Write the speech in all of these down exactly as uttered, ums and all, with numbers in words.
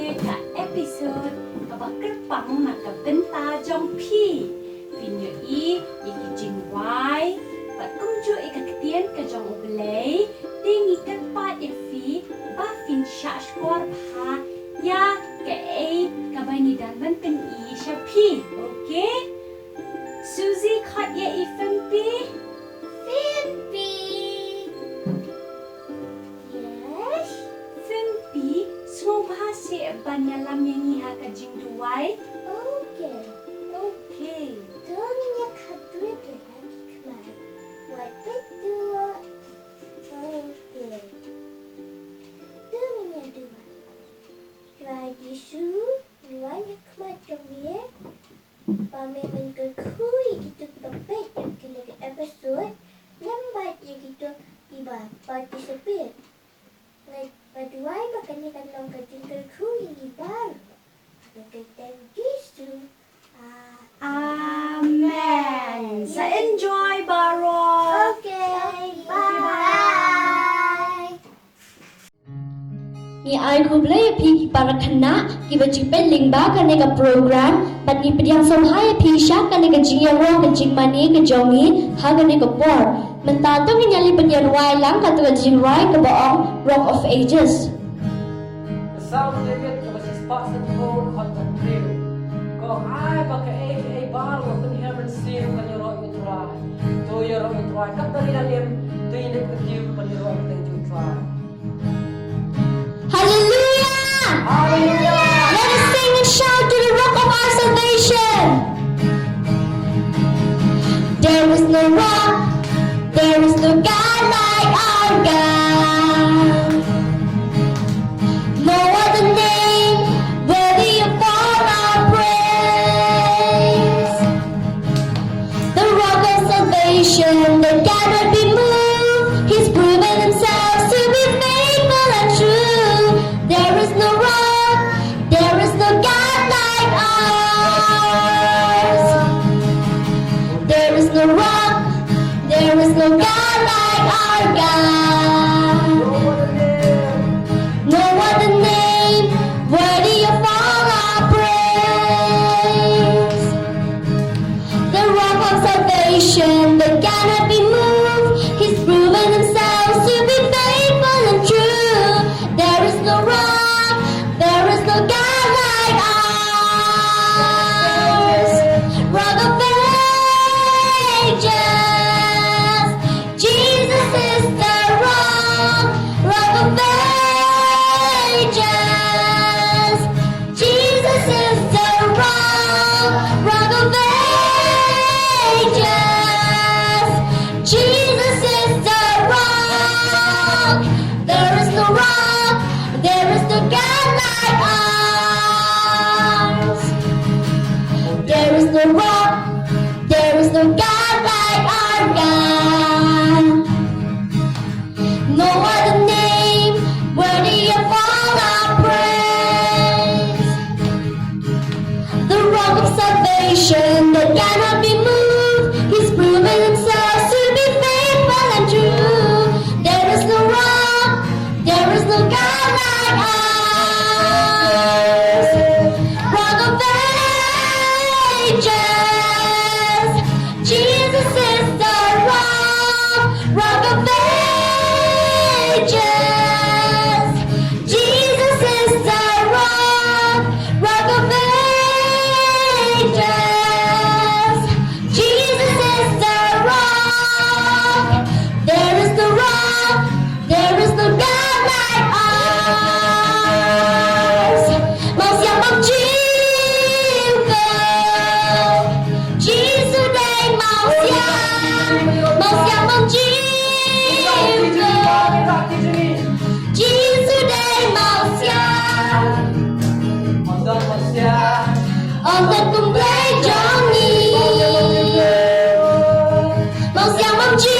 Ka episode kaba kyrpang na ka bynta jong phi. Phin ïohi ïa ki jingduwai bad kumjuh ïa ka ktien ka jong U Blei. Te ngi kyrpad ïa phi ba phin shah shkor bha ïa kaei kaba ngi dang ban pyni sha phi. Okay? Susie, khot ïa i Fimpi. Fimpi. Yes. Fimpi, sngewbha seh ban ïalam ïa ngi ha ka jingduwai. Okay. Okay. To ngin ïa khatduh ïa ki khmat. Wat peit duh. Okay. To ngin ïa duwai. Trai Jisu, ngi wan ha khmat jong me. Ba me men kyrkhu ïa kito kiba peit ïa kane ka episode, lem bad ïa kito kiba participate. Ngi ba duwai ba kane kan long ka jingkyrkhu ïa ngi baroh. Ha ka kyrteng Jisu. Amen. Sa enjoy baroh. Okay, bye. Ngi ai khublei ïa phi ki para khynnah kiba ju peit lyngba kane ka program, bad ngi pdiang sngewbha ïa phi sha kane ka jingïaroh ka jingmane ka jong ngi ha kane ka por. Mynta to ngin ïa leit ban ïaroh lang katto ka jingrwai kaba ong Rock of Ages. Ka Salm David kaba shispah sanphew, dkhot ba hynriew. Ka ong, ai ba kaei kaei baroh ba pynhiar mynsiem kan ïaroh ïa U Trai. To ïaroh ïa U Trai, katba ri la lim, to ïaleit ka kiew ban ïaroh ïa ka kyrteng jong U Trai. Hallelujah! Hallelujah! Let us sing and shout to the rock of our salvation. There is no rock, there is no God like our God. No other name worthy of all our praise. The rock of salvation that cannot be moved. He's proven himself to be faithful and true. There is no rock, there is no God like ours. There is no rock, there is no God like our God. No other name worthy of all our praise. The rock of salvation that cannot be moved. He's proven himself to be faithful and true. There is no rock, there is no God like ours. Rock of ages, Jesus is the rock, rock of ages. Jesus is the rock, rock of ages. Jesus is the rock. There is no rock, there is no God like ours. There is no rock, there is no God like our God. No other name worthy of all our praise. The rock of salvation that cannot be moved. He's proven himself to be faithful and true. There is no rock, there is no God like ours. Rock of ages, Jesus is the rock, rock of ages. Jesus is the rock, rock of ages. Jesus is the rock. There is no rock, there is no God like ours. Mawsiang Bymjukut. Jisu dei Mawsiang, Mawsiang Bymjukut. Jisu dei Mawsiang, Mawsiang, Mawsiang. Ym don kum Blei jong ngi. Mawsiang Bymjukut.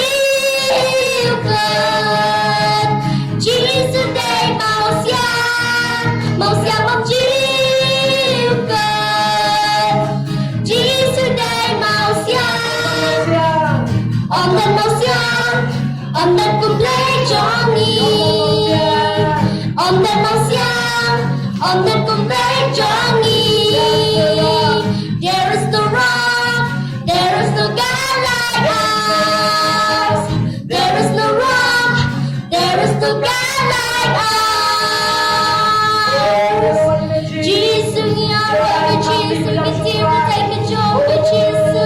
Jisu dei Mawsiang, Mawsiang Bymjukut. Jisu dei Mawsiang. Ym don Mawsiang, ym don kum Blei jong ngi. Ym don Mawsiang, Ym don kumne jong ngi. There is no rock, there is no God like us. There is no rock, there is no God like us. Jisu ngi ïaroh ïa me Jisu, ngi tip ba ka jong me Jisu.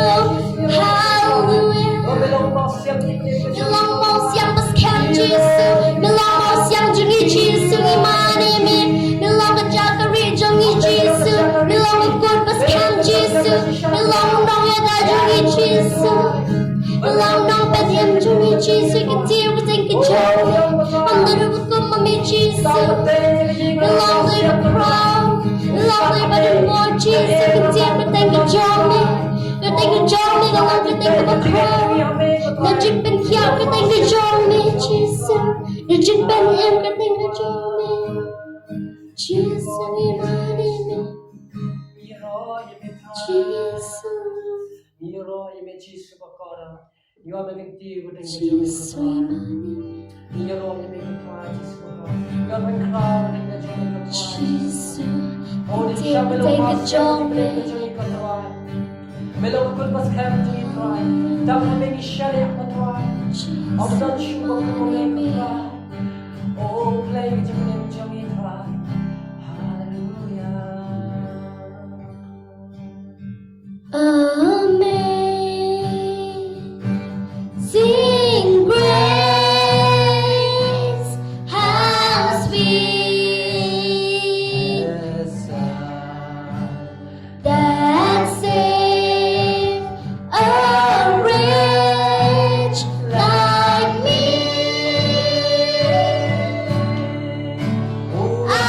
Hallelujah. Me long mawsiang ba skhem Jisu. Me long mawsiang jong ngi Jisu, ngi mane me. Me long ka jaka ri jong ngi Jisu. Me long ka kut ba skhem Jisu. Me long nongïada jong ngi Jisu. Me long nongpynim jong ngi Jisu. Ka tiar ka teng ka jong me. Ym don uba kum ma me Jisu. Me long dei ba khraw. Me long dei ba don bor Jisu. Ka tiar ka teng ka jong me. Ka teng ka jong me ka long ka teng kaba khraw. Na jingpynkhiah ka teng ka jong me Jisu. Na jingpynim ka teng ka jong me. Jisu ngi mane me. Jisu. Jisu. Jisu. Jisu. Jisu. Jisu. Hallelujah. Amazing grace, how sweet the sound that saved a wretch like me. I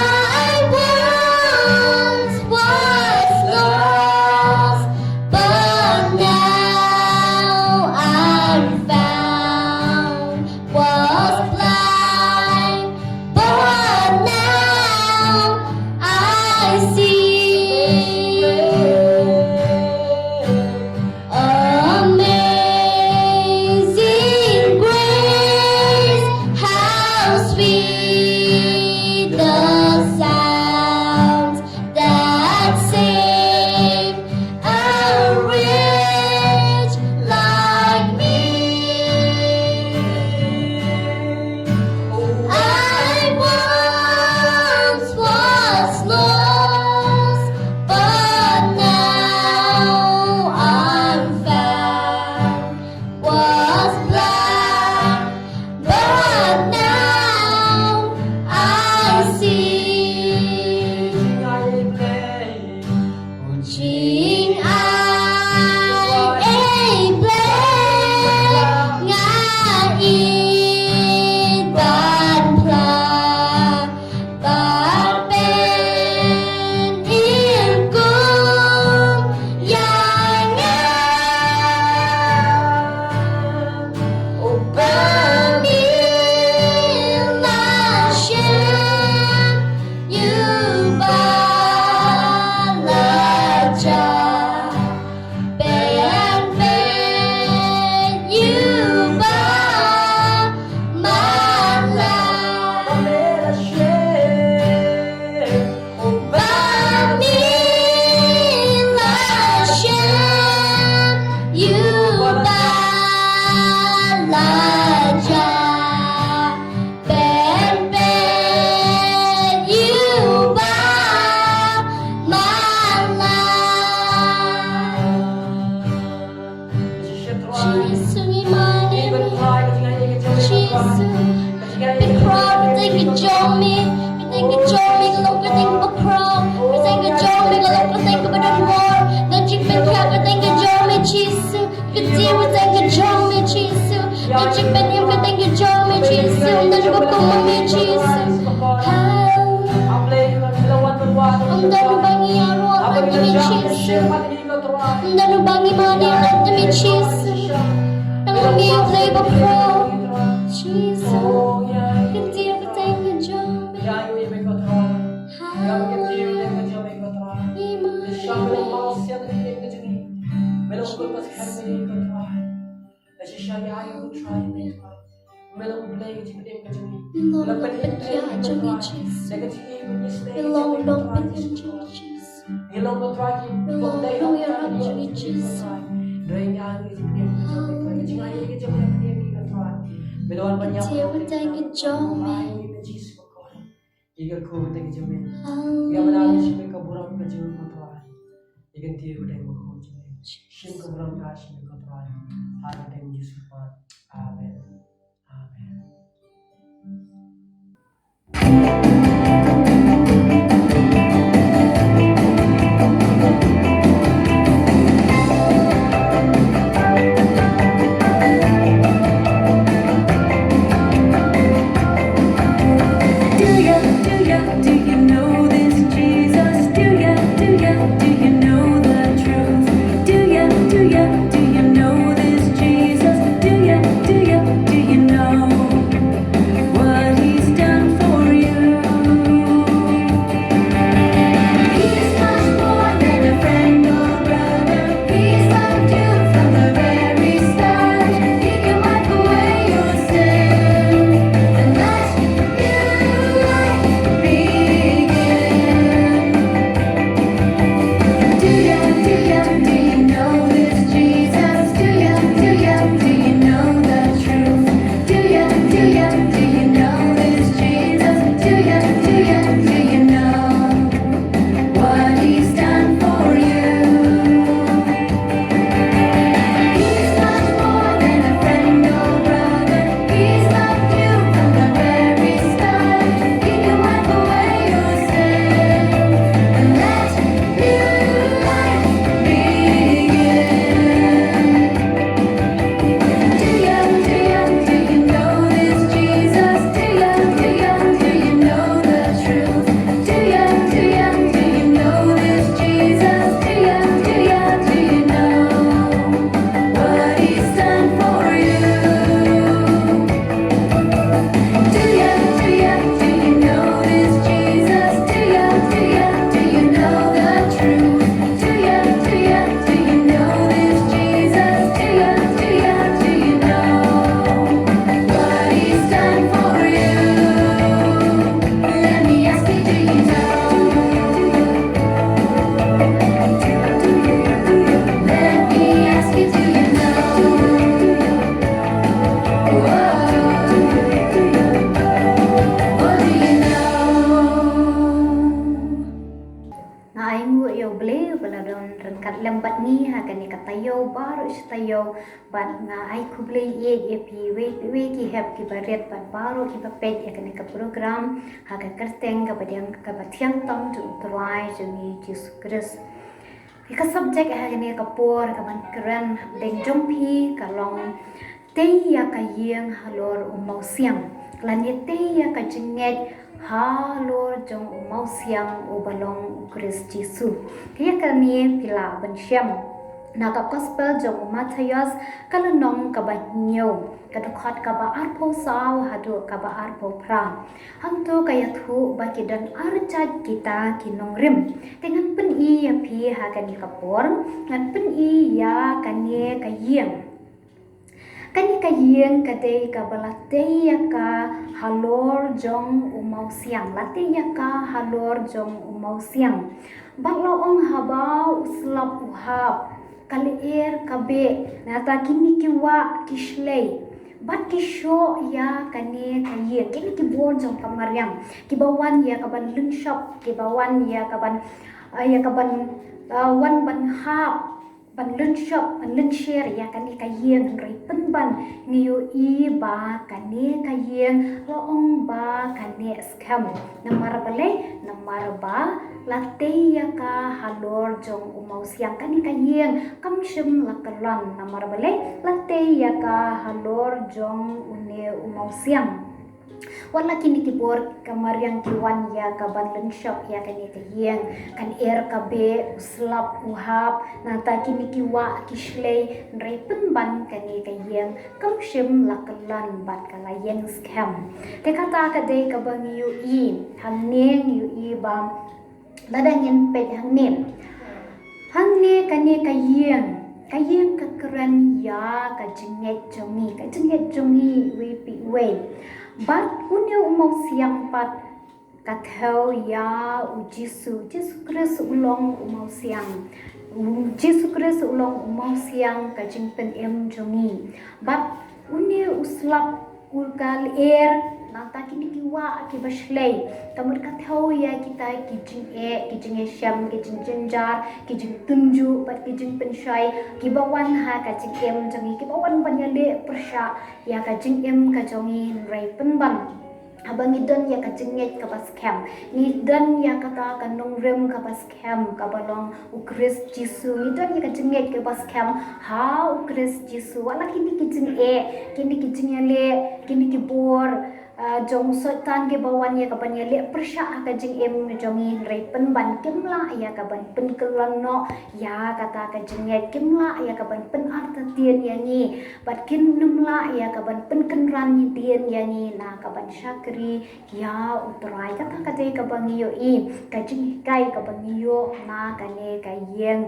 once was lost, but now I'm found. Was blind, but now I see. Amazing grace, how sweet the sound that saved a wretch like me. I once was lost, but now I'm found. Was blind, but now I see. Jingaiei Blei, nga ïeit ban phla. Ba pyn-im kum ïa nga. U ba mi la shem, ïa u ba la jah. Peit, peit ïa u ba man la. Ba mi la shem, ïa u ba la jah. Peit, peit ïa u ba man la. Jisu ngi mane me. Jisu. Pynkhraw ka teng ka jong me. Ka teng ka jong me ka long ka teng kaba khraw. Ka teng ka jong me ka long ka teng kaba don bor. Ka jingpynkhraw ka teng ka jong me Jisu. Ka tiar ka teng ka jong me Jisu. Ka jingpynim ka teng ka jong me Jisu. Ym don uba kum ma me Jisu. Ha. Ym don uba ngi ïaroh lem da me Jisu. Ym don uba ngi mane lem da me Jisu. Tang me U Blei ba khraw. Jisu. Ka tiar ka teng ka jong me. Ha. Ngi mane. Ngi long nongpyniaid jong ngi Jisu. Ngi long nongpyniaid jong ngi Jisu. Ngi long nongïarap jong ngi Jisu. Haleluya. Ki jingïeit ki jong me. Haleluya. Ïa ka burom ka jong me ko Trai. Ïa ka burom ka jong me ko Trai. Ha ka kyrteng Jisu Khrist. Amen. Amen. Nga ai nguh ïa U Blei ba la don ryngkat lem bad ngi ha kane ka taïew baroh shi taïew, bad nga ai khublei ïa phi wei wei ki hep ki barit bad baroh ki ba peit ïa kane ka program ha ka kyrteng kaba thiang kaba thiang tam jong U Trai jong ngi Jisu Khrist. Ïa ka subject ha kane ka por kaban kren hapdeng jong phi ka long tei ïa ka ïing halor u mawsiang. Lane tei ïa ka jingngeit halor jong u mawsiang uba long U Khrist Jisu. Te ïa kane phi lah ban shem na ka gospel jong u Mathaios ka lynnong kaba hynñiew, ka dkhot kaba arphew saw haduh kaba arphew phra. Hangto ka ïathuh ba ki don ar jait kita ki nongrim. Te ngan pyni ïa phi ha kane ka por, ngan pyni ïa kane ka ïing. Kane ka ïing ka dei kaba la tei ïa ka halor jong u mawsiang, la tei ïa ka halor jong u mawsiang. Bad la ong haba u slap u hap, ka lyer ka beh, nangta kine ki wah ki shlei bad ki shoh ïa kane ka ïing. Kine ki bor jong ka mariang kiba wan ïa kaban lynshop, kiba wan ïa kaban, ah, ïa kaban, ah, wan ban hap, ban lynshop, ban lynsher ïa kane ka ïing, hynrei pynban ngi ïohi ba kane ka ïing la ong ba ka neh skhem. Namar balei? Namar ba la tei ïa ka halor jong u mawsiang. Kane ka ïing kam shym la kyllon. Namar balei? La tei ïa ka halor jong une u mawsiang. Wat la kine ki bor ka mariang ki wan ïa kaban lynshop ïa kane ka ïing, ka lyer ka beh, u slap u hap, nangta kine ki wah ki shlei, hynrei pynban kane ka ïing kam shym la kyllon bad ka la ïeng skhem. Te kata ka dei kaba ngi ïohi, hangne ngi ïohi ba lada ngin peit hangne, hangne kane ka ïing, Ka ïing ka kren ïa ka jingngeit jong ngi, ka jingngeit jong ngi iwei pa iwei. Bad une u mawsiang pat ka thew ïa u Jisu. Jisu Khrist u long u mawsiang. U Jisu Khrist u long u mawsiang ka jingpynim jong ngi. Bad une u slap u ka lyer, nangta kine ki wah kiba shlei. Ka mut ka thew ïa kita ki jingeh, ki jingïashem, ki jingjynjar, ki jingtynjuh, bad ki jingpynshoi, kiba wan ha ka jingim jong ngi, kiba wan ban ïaleh pyrshah ïa ka jingim ka jong ngi, hynrei pynban haba ngi don ïa ka jingngeit kaba skhem, ngi don ïa kata ka nongrim kaba skhem kaba long u Khrist Jisu, ngi don ïa ka jingngeit kaba skhem ha u Khrist Jisu. Wat la kine ki jingeh, kine ki jingïaleh, kine ki bor, ah, jong u Soitan kiba wan ïa kaban ïaleh pyrshah ha ka jingim jong ngi, hynrei pynban kim lah ïa kaban pynkylla noh ïa kata ka jingngeit, kim lah ïa kaban pynartatien ïa ngi, bad kim lah ïa kaban pynkynran ïa ngi na kaban shakri ïa u Trai. Kata ka dei kaba ngi ïohi, ka jinghikai kaba ngi ïoh na kane ka ïing,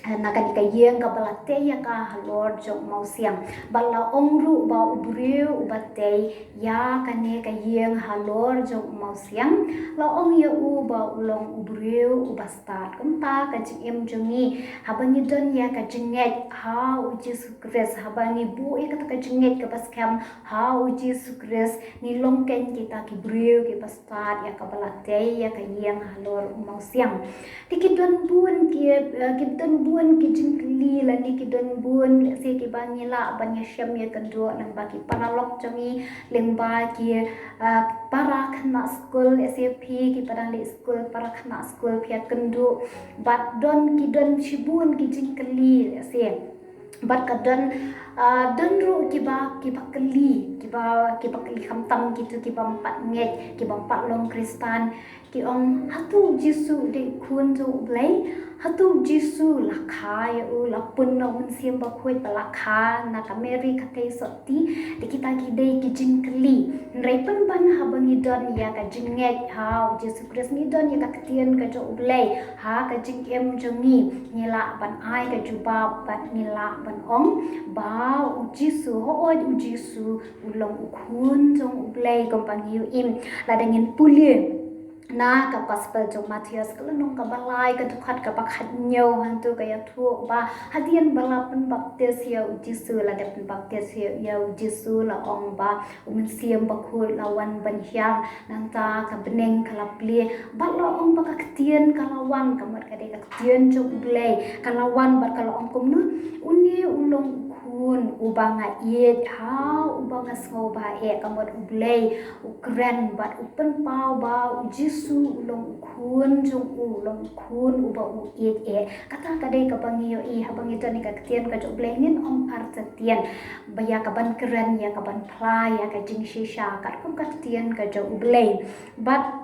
na kane ka ïing kaba la tei ïa ka halor jong u mawsiang. Bad la ong ruh ba u briew uba tei ïa kane ka ïing halor jong u mawsiang, la ong ïa u ba u long u briew uba stad. Kumta ka jingim jong ngi, haba ngi don ïa ka jingngeit ha u Jisu Khrist, haba ngi buh ïa kata ka jingngeit kaba skhem ha u Jisu Khrist, ngi long kein kita ki briew kiba stad ïa kaba la tei ïa ka ïing halor u mawsiang. Te ki don bun ki, eh, ki don bun ki jingkylli lane ki don bun, lehse kiba ngi lah ban ïashem ïakynduh lyngba ki paralok jong ngi, lyngba ki, eh, para khynnah skul, lehse phi kiba dang leit skul, para khynnah skul, phi ïakynduh. Bad don ki, don shibun ki jingkylli, lehse. Bad ka don, ah, don ruh kiba, kiba kylli, kiba, kiba kylli khamtam kito kiba ym pat ngeit, kiba ym pat long Khristan. Ki ong, hato u Jisu u dei u khun jong u Blei? Hato u Jisu la kha ïa u, la pun na u Mynsiem Bakhuid, ba la kha na ka Mary ka theisotti? Te kita ki dei ki jingkylli. Hynrei pynban haba ngi don ïa ka jingngeit ha u Jisu Khrist, ngi don ïa ka ktien ka jong u Blei ha ka jingim jong ngi, ngi lah ban ai ka jubab bad ngi lah ban ong ba u Jisu, hooid u Jisu u long u khun jong u Blei, kumba ngi ïohi lada ngin pule na ka Gospel jong u Mathaios, ka lynnong kaba lai, ka dkhot kaba khathynñiew, hangto ka ïathuh ba hadien ba la pynbaptis ïa u Jisu, lada pynbaptis ïa, ïa u Jisu, la ong ba u Mynsiem Bakhuid la wan ban hiar, nangta ka bneng ka la plie, bad la ong ba ka ktien ka la wan, ka mut ka dei ka ktien jong u Blei, ka la wan bad ka la ong kumno, une u long u khun uba nga ïeit, ha uba nga sngew ba eh, ka mut u Blei u kren bad u pynpaw ba u Jisu u long u khun jong u, u long u khun uba u ïeit eh. Kata ka dei kaba ngi ïohi, haba ngi don ïa ka ktien ka jong u Blei, ngin ym artatien ba ïa kaban kren, ïa kaban phla ïa ka jingshisha katkum ka ktien ka jong u Blei. Bad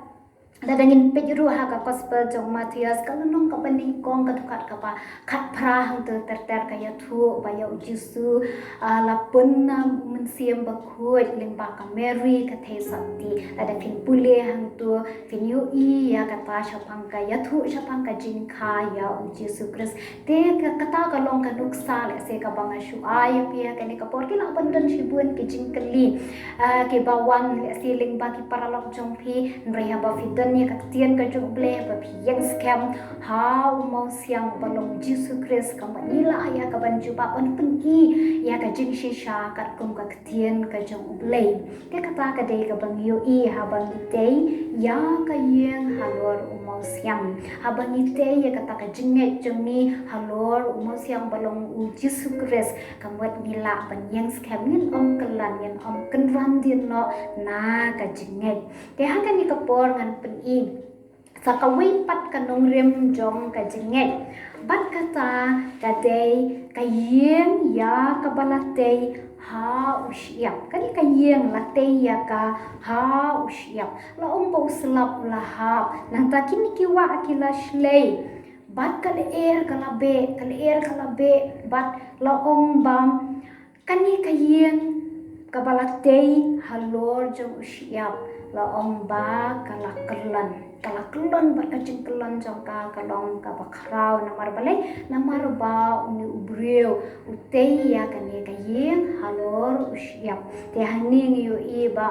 lada ngin peit ruh ha ka Gospel jong u Mathaios, ka lynnong kaba nyngkong, ka dkhot kaba khatphra, hangto ter ter ka ïathuh ba ïa u Jisu, ah, la pun na u Mynsiem Bakhuid lyngba ka Mary ka theisotti. Lada phin pule hangto phin ïohi ïa kata shaphang ka ïathuh shaphang ka jingkha ïa u Jisu Khrist. Te ka, kata ka long ka nuksa lehse kaba nga shu ai ïa phi ha kane ka por. Ki lah ban don shibun ki jingkylli, ah, kiba wan lehse lyngba ki paralok jong phi, hynrei haba phi don ïa ka ktien ka jong u Blei, haba phi ïeng skhem ha u mawsiang ba long u Jisu Khrist, ka mut ngi lah ïa kaban jubab ban pyni ïa ka jingshisha katkum ka ktien ka jong u Blei. Te kata ka dei kaba ngi ïohi haba ngi tei ïa ka ïing halor u mawsiang. Haba ngi tei ïa kata ka jingngeit jong ngi halor u mawsiang ba long u Jisu Khrist, ka mut ngi lah ban ïeng skhem, ngin ym kylla, ngin ym kynran dien noh na ka jingngeit. Te ha kane ka por ngan pyni sa kawei pat ka nongrim jong ka jingngeit. Bad kata ka dei ka ïing ïa kaba la tei ha u shyiap. Kane ka ïing la tei ïa ka ha u shyiap. La ong ba u slap u la hap. Nangta kine ki wah ki la shlei. Bad ka lyer ka la beh, ka lyer ka la beh. Bad la ong ba kane ka ïing kaba la tei halor jong u shyiap, La ong ba ka la kyllon, ka la kyllon bad ka jingkyllon jong ka ka long kaba khraw. Namar balei? Namar ba une u briew u tei ïa kane ka ïing halor u shyiap. Te hangne ngi ïohi ba,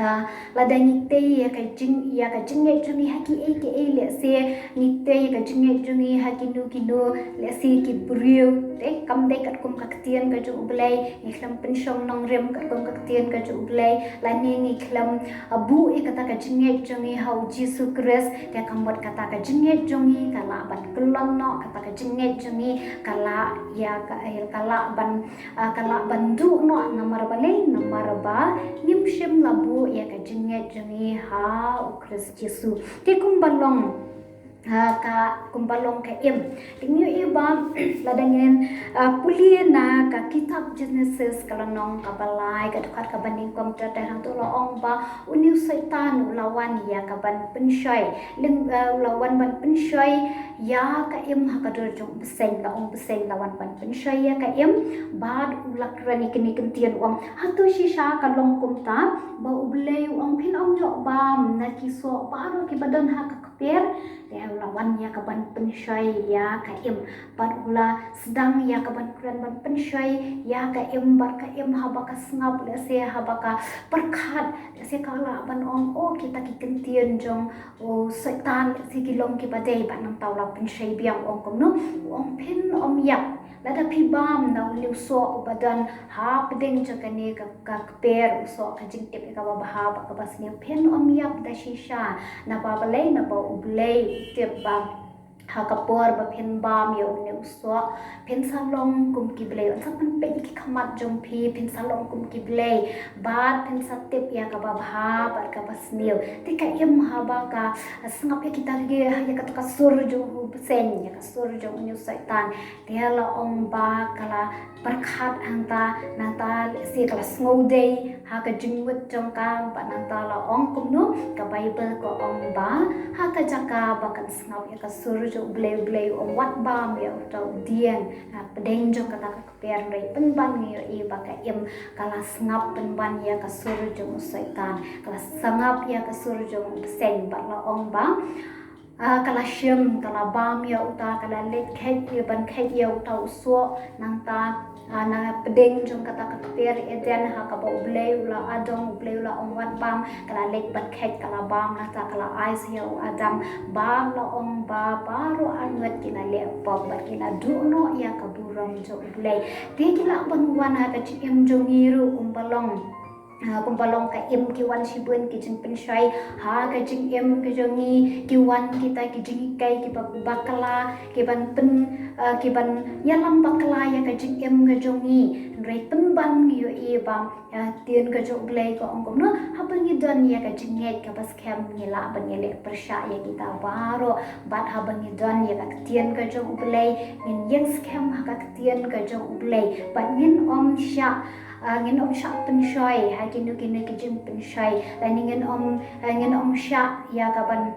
ah, lada ngi tei ïa ka jing, ïa ka jingngeit jong ngi ha kiei kiei, lehse ngi tei ïa ka jingngeit jong ngi ha kino kino, lehse ki briew, te kam dei katkum ka ktien ka jong U Blei, ngi khlem pynshong nongrim katkum ka ktien ka jong U Blei, lane ngi khlem, ah, buh ïa kata ka jingngeit jong ngi ha U Jisu Khrist, te ka mut kata ka jingngeit jong ngi ka lah ban kyllon noh, kata ka jingngeit jong ngi ka lah ïa ka, eh, ka lah ban, ah, ka lah ban duh noh. Namar balei? Namar ba ngim shym la buh ïa ka jingngeit jong ngi ha U Khrist Jisu. Te kumba long, ah, ka, kumba long ka im. Te ngi ïohi ba lada ngin, ah, pule na ka kitab Genesis ka lynnong kaba lai, ka dkhot kaba nyngkong, te hangto la ong ba une u Soitan u la wan ïa ka ban pynshoi. Lem, ah, u la wan ban pynshoi ïa ka im ha ka dur jong u bseiñ, la ong bseiñ, la wan ban pynshoi ïa ka im, bad u la kren ïa kine ki ktien, u ong, hato shisha ka long kumta, ba U Blei u ong phin ym ïoh bam na ki soh baroh kiba don ha ka kper? Te u la wan ïa ka ban pynshoi ïa ka im, bad u la sdang ïa ka ban kren ban pynshoi ïa ka im, bad ka im haba ka sngap, lehse haba ka pyrkhat, lehse ka lah ban ong, oh, kita ki ktien jong u Soitan, lehse ki long kiba dei, bad nangta u la pynshoi biang, u ong kumno? U ong phin ym ïap lada phi bam na une u soh uba don hapdeng jong kane ka, ka kper, u soh ka jingtip ïa kaba bha bad kaba sniew, phin ym ïap da shisha. Naba balei? Naba U Blei u tip ba ha ka por ba phin bam ïa une u soh, phin sa long kum ki blei. Yn sa pynpeit ïa ki khmat jong phi, phin sa long kum ki blei, bad phin sa tip ïa kaba bha bad kaba sniew. Te ka im haba ka sngap ïa kita ki, ïa kata ka sur jong u bseiñ, ïa ka sur jong une u Soitan, te la ong ba ka la pyrkhat hangta, nangta lehse ka la sngewdei ha ka jingmut jong ka, bad nangta la ong kumno? Ka Baibl ka ong ba ha ka jaka ba kan sngap ïa ka sur jong U Blei, U Blei u ong wat bam ïa uta u dieng hapdeng jong kata ka kper. Hynrei pynban ngi ïohi ba ka im ka la sngap pynban ïa ka sur jong u Soitan, ka la sngap ïa ka sur jong u bseiñ, bad la ong ba, ah, ka la shim, ka la bam ïa uta, ka la leit kheit, ïa ban kheit ïa uta u soh, nangta, ah, na pdeng jong kata ka kper Eden, ha kaba U Blei u la adong, U Blei u la ong wat bam, ka la leit ban kheit, ka la bam, nangta ka la ai sa ïa u Adam, bad la ong ba baroh arngut ki la leh pop, bad ki la duh noh ïa ka burom jong U Blei. Te ki lah ban wan ha ka jingim jong ngi ruh kumba long, ah, kumba long ka im, ki wan shibun ki jingpynshoi ha ka jingim ka jong ngi, ki wan kita ki jinghikai kiba bakla, ki ban pyn, ah, ki ban ïalam bakla ïa ka jingim ka jong ngi. Hynrei pynban ngi ïohi ba, ah, ktien ka jong U Blei ka ong kumno? Haba ngi don ïa ka jingngeit kaba skhem, ngi lah ban ïaleh pyrshah ïa kita baroh, bad haba ngi don ïa ka ktien ka jong U Blei, ngin ïeng skhem ha ka ktien ka jong U Blei, bad ngin ym shah, ah, ngin ym shah pynshoi ha kino kino ki jingpynshoi, lane ngin ym, ah, ngin ym shah ïa ka ban,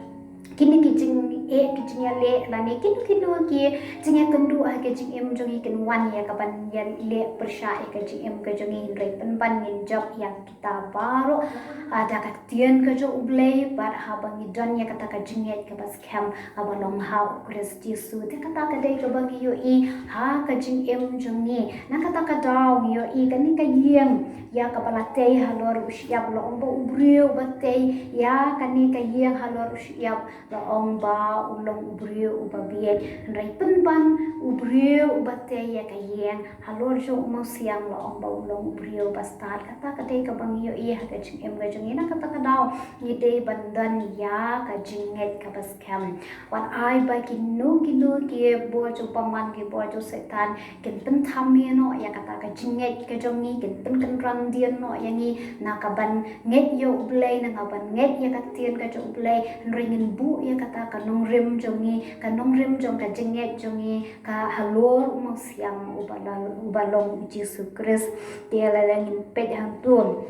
kino ki jingeh, ki jingïaleh, lane kino kino ki jingïakynduh ha ka jingim jong ngi kin wan ïa ka ban ïaleh pyrshah ïa ka jingim ka jong ngi. Hynrei pynban ngin jop ïa kita baroh, ah, da ka ktien ka jong U Blei, bad haba ngi don ïa kata ka jingngeit kaba skhem kaba long ha U Khrist Jisu. Te kata ka dei kaba ngi ïohi ha ka jingim jong ngi. Na kata ka daw ngi ïohi kane ka ïing ïa kaba la tei halor u shyiap, la ong ba u briew uba tei ïa kane ka ïing halor u shyiap, la ong ba u long u briew uba bieit. Hynrei pynban u briew uba tei ïa ka ïing halor jong u mawsiang, la ong ba u long u briew uba stad. Kata ka dei kaba ngi ïohi ha ka jingim ka jong ngi. Na kata ka daw ngi dei ban don ïa ka jingngeit kaba skhem. Wat ai ba kino kino ki bor jong bymman, ki bor jong Soitan kin pynthame noh ïa kata ka jingngeit ka jong ngi, kin pynkynran dien noh ïa ngi na ka ban ngeit ïa U Blei, na ka ban ngeit ïa ka ktien ka jong U Blei. Hynrei ngin buh ïa kata ka nongrim jong ngi, ka nongrim jong ka jingngeit jong ngi, ka halor u mawsiang uba la, uba long u Jisu Khrist. Te lada ngin peit hangto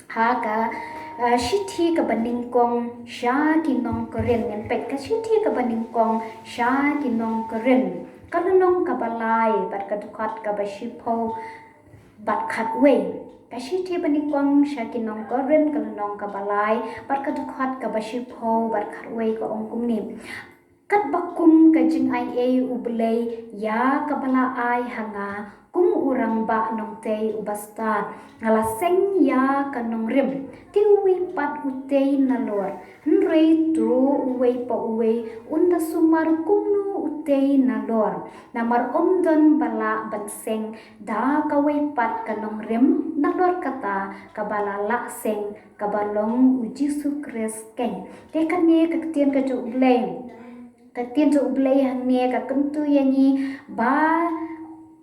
ha ka, ah, shithi kaba nyngkong sha ki nong Korinth, ngin peit ka shithi kaba nyngkong sha ki nong Korinth, ka lynnong kaba lai bad ka dkhot kaba shiphew bad khatwei. Ka shithi ba nyngkong sha ki nong Korinth, ka lynnong kaba lai, bad ka dkhot kaba shiphew bad khatwei, ka ong kumne: Katba kum ka jingaiei U Blei ïa kaba la ai ha nga kum u rangbah nongtei uba stad, nga la seng ïa ka nongrim, te uwei pat u tei nalor. Hynrei to uwei pa uwei un da sumar kumno u tei nalor. Namar ym don ba lah ban seng da kawei pat ka nongrim nalor kata kaba la lah seng, kaba long U Jisu Khrist keiñ. Te kane ka ktien ka jong U Blei, ka ktien jong U Blei hangne ka kyntu ïa ngi ba,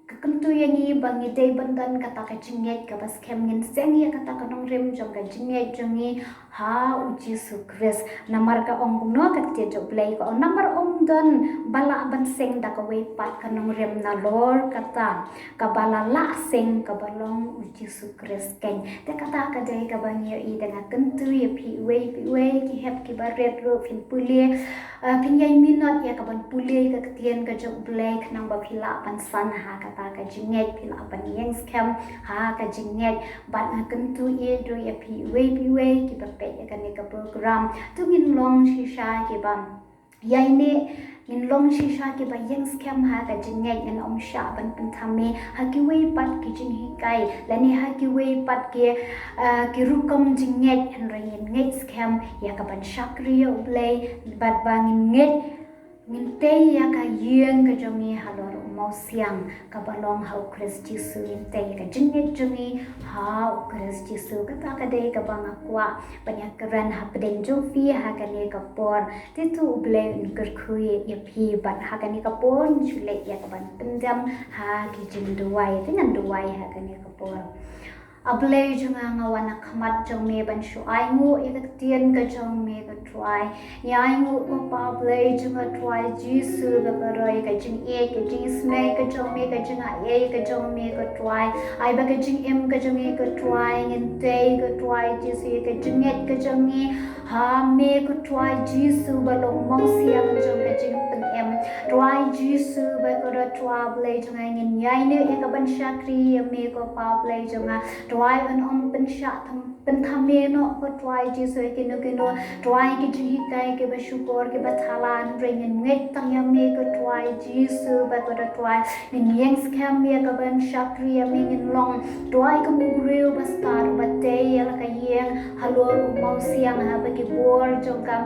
ka kyntu ïa ngi ba ngi dei ban don kata ka jingngeit kaba skhem, ngin seng ïa kata ka nongrim jong ka jingngeit jong ngi ha U Jisu Khrist. Namar ka ong kumno ka ktien jong U Blei, ka ong namar ym don ba lah ban seng da kawei pat ka nongrim nalor kata kaba la lah seng, kaba long U Jisu Khrist keiñ. Te kata ka dei kaba ngi ïohi, te nga kyntu ïa phi uwei pa uwei, ki hep kiba rit ruh phin pule, ah, phin ïai minot ïa kaban pule ka ktien ka jong U Blei, khnang ba phi lah ban san ha kata ka jingngeit, phi lah ban ïeng skhem ha ka jingngeit. Bad nga kyntu ïa, ruh ïa phi uwei pa uwei kiba peit ïa kane ka program, to ngin long shisha kiba ïaineh, ngin long shisha kiba ïeng skhem ha ka jingngeit, ngin ym shah ban pynthame ha kiwei pat ki jinghikai lane ha kiwei pat ki, ah, ki rukom jingngeit, hynrei ngin ngeit skhem ïa kaban shakri ïa U Blei, bad ba ngin ngeit, ngin tei ïa ka ïing ka jong ngi halor u mawsiang kaba long ha U Khrist Jisu, ngin tei ïa ka jingngeit jong ngi ha U Khrist Jisu. Kata ka dei kaba nga kwah ban ïakren hapdeng jong phi ha kane ka por. Te to U Blei un kyrkhu ïa phi, bad ha kane ka por ngin shu leit ïa kaban pyndem ha ki jingduwai. Te ngan duwai ha kane ka por. A Blei jong nga, nga wan ha khmat jong me ban shu ainguh ïa ka ktien ka jong me, ko Trai. Ngi ainguh, ko Pa Blei jong nga, Trai Jisu, ba ka roi ka jingïeit, ka jingisynei ka jong me, ka jingaiei ka jong me, ko Trai. Ai ba ka jingim ka jong ngi, ko Trai, ngin tei, ko Trai Jisu, ïa ka jingngeit ka jong ngi ha me, ko Trai Jisu, ba long mawsiang jong ka jingpynim. Trai Jisu, ba ko Trai Blei jong nga, ngin ïaineh ïa kaban shakri ïa me, ko Pa Blei jong nga. Trai, yn ym pynshah pynthame noh, ko Trai Jisu, ïa kino kino, Trai, ki jinghikai kiba shukor, kiba thala, hynrei ngin ngeit tang ïa me, ko Trai Jisu, ba ko Trai, ngin ïeng skhem ïa kaban shakri ïa me, ngin long, Trai, kum u briew ba stad, uba tei ïa la ka ïing halor u mawsiang, haba ki bor jong ka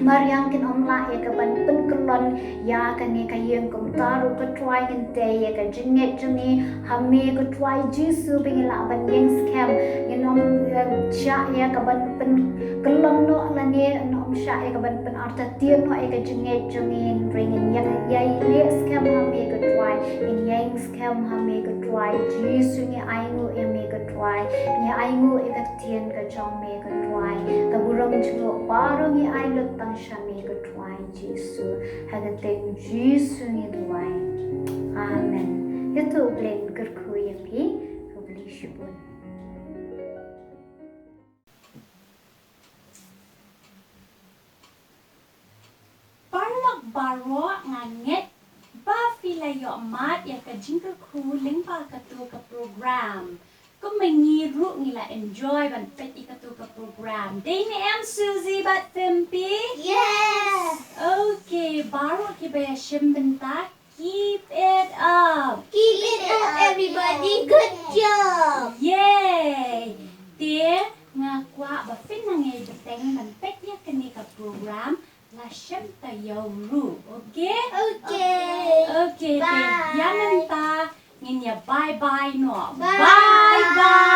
mariang kin ym lah ïa kaban pynkyllon ïa kane ka ïing. Kumta ruh, ko Trai, ngin tei ïa ka jingngeit jong ngi ha me, ko Trai Jisu, ba ngin lah ban ïeng skhem, ngin ym, eh, shah ïa kaban pynkyllon noh lane ngin ym shah ïa kaban pynartatien noh ïa ka jingngeit jong ngi, hynrei ngin ïeng ïaineh skhem ha me, ko Trai, ngin ïeng skhem ha me, ko Trai Jisu, ngi ainguh ïa me, ko Trai, ngi ainguh ïa ka ktien ka jong me, ko Trai. Ka burom jong me baroh ngi ai lut tang sha me, ko Trai Jisu. Ha ka kyrteng Jisu ngi duwai. Amen. Ïa to U Blei un kyrkhu ïa phi. Khublei shibun. Paralok baroh, nga ngeit ba phi la ïoh mad ïa ka jingkyrkhu lyngba katu ka program. Kumba ngi ruh ngi la enjoy ban peit ïa katu ka program. Dei ne em Suzy bad Pimpi? Yes. Okay, baroh kiba ïashim bynta, keep it up. Keep it up, everybody. Good job. Yay. Te nga kwah ba phin nang ïai bteng ban peit ïa kane ka program la shem taïew ruh. Okay? Okay. Okay, te ïa mynta ngin ïa bye bye noh. Bye. Bye bye.